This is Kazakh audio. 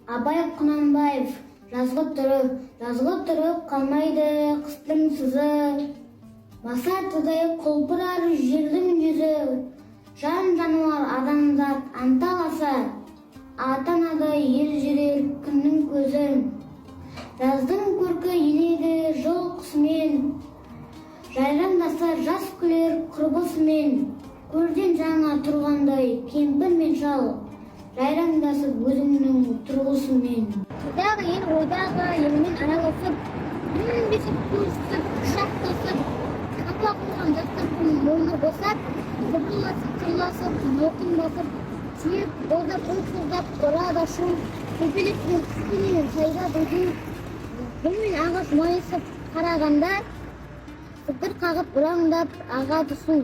Абай Құнанбаев, «Жазғы тұрып». Жазғы тұрып қалмайды қыстың сызы, масатыдай құлпырар жердің жүзі. Жан жануар, адамзат анталаса, ата-анадай ел жүрер күннің көзі. Жаздың көркі енеді жыл құсымен, жайраңдаса жас күлер құрбысымен. Көрден жаңа тұрғандай кемпір мен шал, жайраңдасып өзіңнің тұрғысымен. Қырдағы ел ойдағы елмен араласып, мінбесіп, көрісіп, құшақтасып, қапа қойған жастардың мойны босап, сыбырласып, сырласып, мауқын басып, сүйек боздап, қол созып ұрады шу. Көбелек пен құспенен сайрап өту, гүл мен ағаш майысып қарағанда, сылдыр қағып ұраңдап ағады су.